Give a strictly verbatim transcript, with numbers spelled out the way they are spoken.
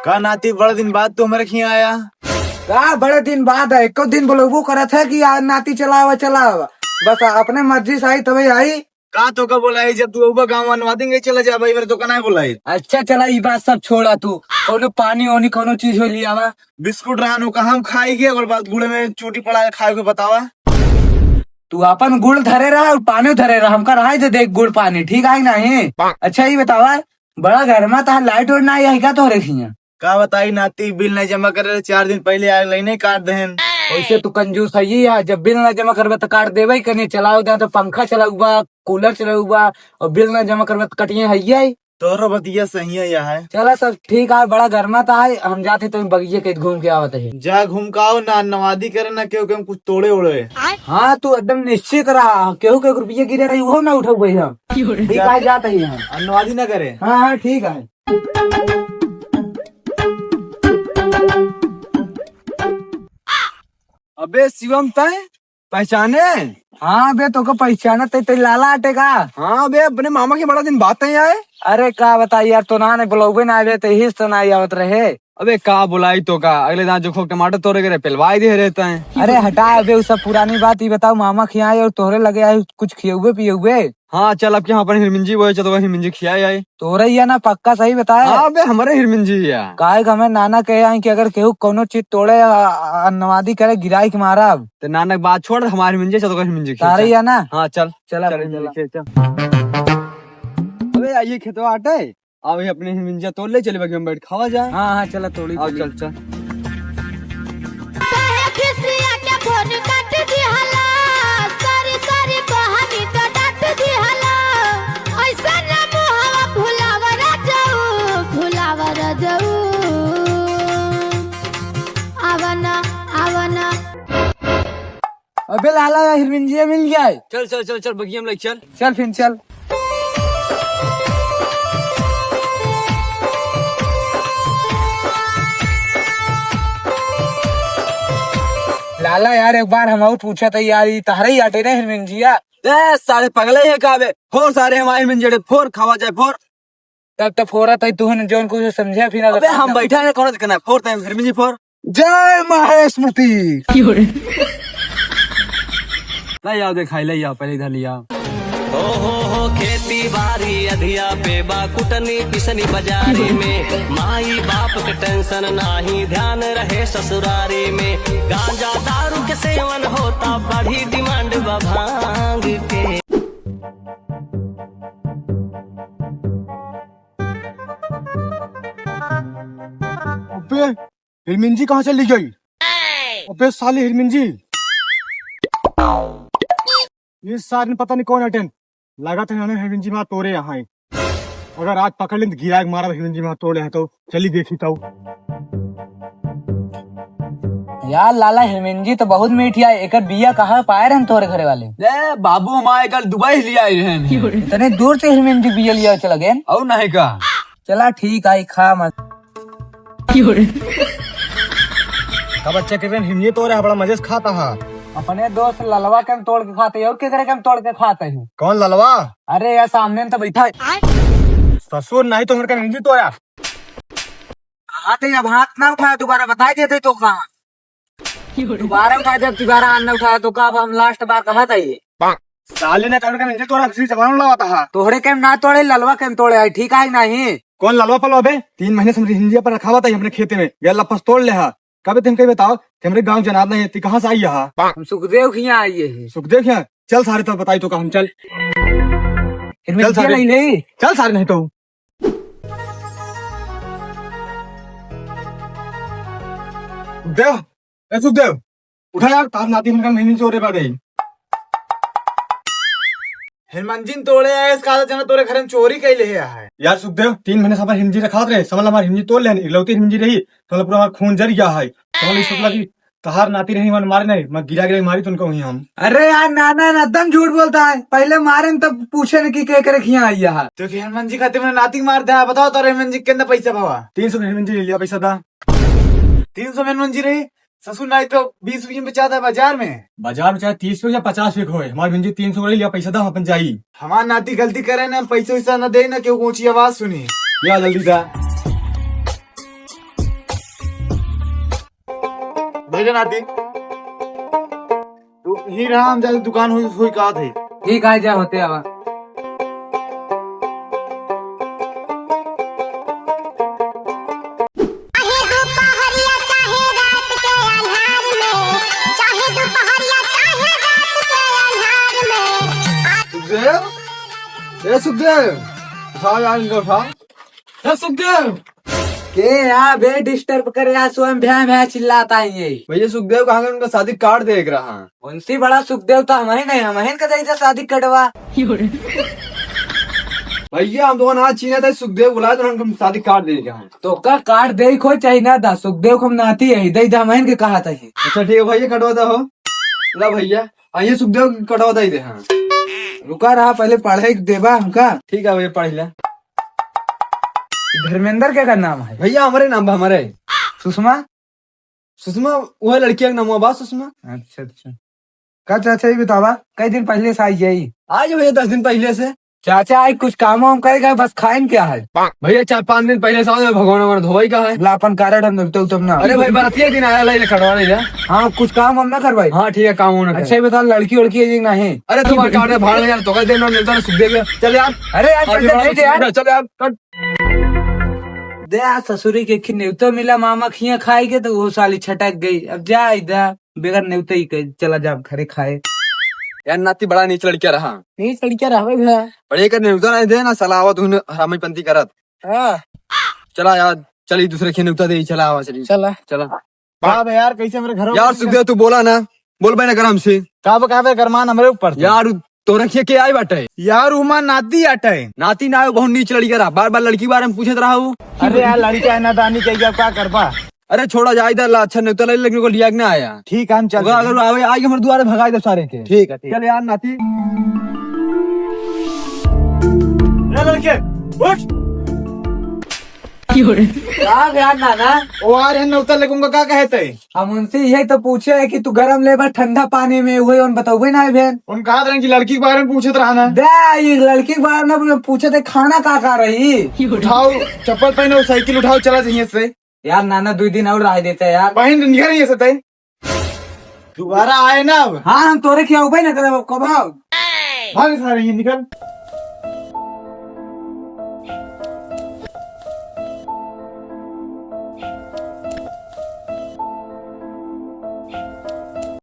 का नाती, बड़ा दिन बाद तू हमरे खियाँ आया? का बड़े दिन बाद है, एको दिन बोलबो करत है कि आ नाती चलावा, चलावा। बस अपने मर्जी से आई तबे आई। का तोका बोलाई, जब तू अउबा गाँव, अन्नवादी के चला जा भाई, मेरे तोका नाहीं बोलाई। अच्छा चला, ई बात सब छोड़ा तू। कौनो पानी ओनी कौनो चीज हो लियावा। बिस्कुट रहन ओका हम खाई गए, और बाद गुड़ में चूटी पड़ा है, खाए के बतावा। तू अपन गुड़ धरे रहा और पानी धरे रहा, हमका रहा दे देख गुड़ पानी, ठीक है कि नाहीं? अच्छा ई बतावा, बड़ा घर में तहार लाइट वाइट ना आई है का तोहरे खियाँ? का बताई नाती, बिल नहीं जमा करे, चार दिन पहले आग लाइने काट देहन। वैसे तू कंजूस है ही है, जब बिल ना जमा करबे तो काट देबे ही कने, चलाओ दे तो पंखा चलाऊ बा, कूलर चलाऊ बा, और बिल ना जमा करबे तो कटिए है ही है। तोहरो बतिया सही है यार। चला सब ठीक है, बड़ा गर्मा ता है, हम जाते तो बगिया के घूम के आवत है। जा घूम के आओ ना, अन्नवादी करे ना केहू के हम कुछ तोड़े ओड़े। हाँ तू एकदम निश्चित रहा, केहू के एक रुपया गिरे रही वो ना उठाऊ भैया। ठीक है, जाते ही हम। अन्नवादी ना करे। हाँ हाँ ठीक है। अबे शिवम, तय पहचाने? हाँ बे, तोके पहचानत है, ते लाला आटे का? हाँ बे, अपने मामा के बड़ा दिन बाद तय आए। अरे का बताई यार, तो ना ने बुलावे ना आवे, ते हिस तो ना आवत रहे। अबे का बुलाई तोका, अगले दाँय जो खोक टमाटर तोड़े गए रहे, पेलवाई दे रहता है। अरे हटा अबे, उ सब पुरानी बात। ई बताओ, मामा खियाए और तोहरे लगे आए, कुछ खियउबे पियउबे? हाँ, चल अब के हम अपन हिरमिंजी बोए, चल तो हिरमिंजी खियाए आए। तोरे या ना पक्का सही बताए? हाँ बे, हमरे हिरमिंजी या। काहे कि हमें नाना कहे आए कि अगर केहू कौनो चीज तोड़े, आ, आ, अन्नवादी करे, गिराई के मारब। तो नाना के बात छोड़, हमारे हिरमिंजी, चल तो हिरमिंजी खिया, तारे चल। या ना? हाँ, चल। चल, चल, अपन चल, चला। खिया, चल। अबे, आइए खेतवा आटे, अब ये अपने हिरमिंजिया तोड़ ले, चले बाकी हम बैठ खावा जाए। हाँ, हाँ, चला तोड़ी, आओ, तोड़ी। चल, चल। काहे खिसिया के फोन काट दिहला, सॉरी, सॉरी, बहनी तो डांट दिहला। ऐसा ना मुहवा फुलावा राजाऊ, फुलावा राजाऊ। आवा ना, आवा ना। अबे लाला, हिरमिंजिया मिल गया है। चल, चल, चल, चल, बगिया में ले चल। चल फिर चल। लाला यार, एक बार हम और पूछा था यार, ये तहरा ही आटे ना हिरमिंजिया? ए, सारे पगले हैं का बे? फोर सारे हमारे हिरमिंजिया, फोर खावा जाए, फोर। तब तो फोरत है, तू न जौन कुछ समझे फिर अबे, हम बैठा है, कौन दिखना है? फोर टाइम हिरमिंजी फोर। जय महेशमती। ले आओ, दिखाई, ले आओ, पहले इधर ले आओ। ओ हो हो, खेती बारी अधिया पे बा, कुटनी पिसनी बाजारी में, माई बाप के टेंशन नाही, ध्यान रहे ससुरारी में, गांजा दारू के सेवन होता, बढ़ी डिमांड बा भांग के। अबे, हिरमिंजी कहाँ चली गई? अबे साली हिरमिंजी, ये सार ने पता नहीं कौन अटेन, लागत है इन्होंने हिरमिंजी माँ तोरे यहाँ है। अगर आज पकड़ लें तो गिरा के मारा हिरमिंजी माँ तोड़े हैं तो चली देखी तो। यार लाला, हिरमिंजी तो बहुत मीठी है, एकर बिया कहाँ पाए रहन तोहरे घरे वाले? ए बाबू, हम आए कल दुबई ले आए रहन। इतने दूर से हिरमिंजी बिया लिया चला गए? और नहीं का? चला ठीक आई, खा मत। का बच्चा के हिरमिंजी तोड़े है, बड़ा मजे से खाता है। अपने दोस्त ललवा के हम तोड़ के खाते हैं, और केकरे के हम तोड़ के खाते हैं? कौन ललवा? अरे यार, सामने में तो बैठा है। ससुर, नहीं तो हमरे हिरमिंजी तोड़ा। हाथ है, अब हाथ ना उठाया, दोबारा बताई देते तो कहाँ। दोबारा उठा, जब दोबारा हाथ ना उठाया तो का, अब हम लास्ट बार कहा था ये। साले ने तोड़ के नहीं तोड़ा, किसी जबान लड़ाता है। तोहरे के हम ना तोड़े, ललवा के हम तोड़े है, ठीक है कि नहीं? कौन ललवा पलवा बे? तीन महीने से हमरी हिंजिया पर रखा हुआ था अपने खेते में, गैल लपस तोड़ ले हा। कबे तुम कहीं बताओ कि हमरे गाँव जनाब नहीं है, ती कहाँ से आई है? हम सुखदेव के यहाँ आइए हैं। सुखदेव के यहाँ? चल सारे, तब बताई तो का हम, चल। फिर मैं चल सारे। नहीं ले। चल सारे, नहीं तो। सुखदेव, ए सुखदेव, उठा यार, तार नाती हमका नहीं चोरे बाटे। हिरमंजिन तोड़े आए, इसका आधा जना तोरे घर में चोरी कैले है। यार सुखदेव, तीन महीने से हमार हिंजी रखात रहे, समझ ला हमार हिंजी तोड़ लेन, इकलौती हिंजी रही, समझ ला पूरा हमार खून जर गया है। समझ ला, इस मतलब कि तहार नाती रही, मन मारे नहीं, मैं गिरा गिरा मारी तुमको वहीं हम। अरे यार, ना, ना, ना, एकदम झूठ बोलता है। पहले मारे न तब पूछे न कि के करे खिया आई यहाँ। तो कि हिरमंजी खातिर मैंने नाती मार दिया, बताओ तो हिरमंजी कितना पैसा भावा? तीन सौ हिरमंजी ले लिया पैसा था। तीन सौ में हिरमंजी रही, ससुर नाई तो बीस रुपये में बेचाता है बाजार में। बाजार में चाहे तीस रुपये या पचास रुपये होए, हमार हिरमंजी तीन सौ ले लिया पैसा था, हम अपन जाई। हमार नाती गलती करे ना, पैसा वैसा ना दे ना, क्यों ऊंची आवाज सुनी। या जल्दी जा। हे रे नाती, तू ही रहा, हम जाते दुकान हुई, हुई कहा थे। ठीक है, जा होते आवा। चाहे दोपहरिया चाहे रात के अन्हार में, चाहे दोपहरिया चाहे रात के अन्हार में। सुखदेव, ए सुखदेव, उठाओ यार इनको, उठाओ। ए सुखदेव। के या बे disturb करे या, स्वयं भ्या भ्या चिल्लाता है ये। भैया सुखदेव कहाँ गए, उनका शादी card देख रहा। उनसे बड़ा सुखदेव तो हमही नहीं, हमही का देख जा शादी cardवा। भैया हम दोनों आज चीन्हे थे, सुखदेव बुलाए तो हम शादी card दे गया। तो का card दे को चाहे ना दा, सुखदेव को हम नाती है, दे दा, हमही के कहा था ये। अच्छा ठीक है भैया, कटवा दा हो। ला भैया, आइए सुखदेव के कटवा दा ही दे। हाँ। रुका रहा, पहले पढ़े के देबा हमका। ठीक है भैया, पढ़ लिया। धर्मेंद्र के का नाम है? भैया हमारे नाम बा, हमारे। सुषमा? सुषमा, वह लड़किया के नाम बा सुषमा। अच्छा, अच्छा। का चाचा, ये बतावा, कई दिन पहले से आई जाई? आज भैया दस दिन पहले से। चाचा, आज कुछ काम वाम करेगा, बस खाइन क्या है? भैया चार पाँच दिन पहले से आओ, भगवान हमारे धोई का है। ला अपन card हम देते हो तब ना। अरे भाई, बरतिया दिन आया, लाई ले कटवा ले जा। हाँ, कुछ काम हम ना करवाई। हाँ ठीक है, काम होना अच्छा, ये बताओ, लड़की वड़की है कि नहीं? अरे तुम्हारे card में भाड़ में यार, तो कह देना, मिलता ना सुखदेव। चल यार। अरे यार, अरे चल, यार, चल यार, चल यार, कट। दे आ ससुरी के खी नेवता मिला मामा खिया खाए के, तो वो साली छटक गई। अब जा इधर, बेगर नेवता ही के चला जा घरे खाए। यार नाती बड़ा नीच लड़किया रहा। नीच लड़किया रहा भैया। बड़े कर नेवता नहीं दे ना, साला आवत हूँ हरामी पंती करत। हाँ। चला यार, चली दूसरे खी नेवता दे, चला आवा चली। चला। चला। का बे यार, कैसे मेरे घर यार सुखदेव, तू बोला ना, बोल बे ना गरम से। का बे, का बे, गरमान हमरे ऊपर से। यार तोरे खिया के आई बाटे? यार उमा नाती आटे। नाती ना, बहुत नीच लड़की रहा, बार बार लड़की बारे में पूछत रहा वो। अरे यार लड़की है ना दानी चाहिए, अब का करबा? अरे छोड़ा जाए इधर ला, अच्छा नेवता ले, लेकिन को लिया के ना आया। ठीक है, हम चल ओकरा अगर आवे, आगे हमर दुआरे भगाई दे सारे के। ठीक है, ठीक। चल यार नाती। ए लड़के, उठ। का यार नाना? ओ आ रहे नेवता लेके, उनका का कहे थे? हम उनसे यही तो पूछे है कि तू गरम लेबा ठंडा पानी में, वही उन बतौबे ना है भेन। उन कहा था कि लड़की के बारे में पूछत रहा ना। दे, ये लड़की के बारे में पूछे थे, खाना का खा रही? उठाओ, चप्पल पहनो, साइकिल उठाओ, चला जाइए से। यार नाना, दुई दिन और रह देते यार। बहन निकल रही है सते। दोबारा आए ना अब। हाँ, हम तोरे खियाउबे ना करब, अब कब आओ? भाग सारे, ये निकल।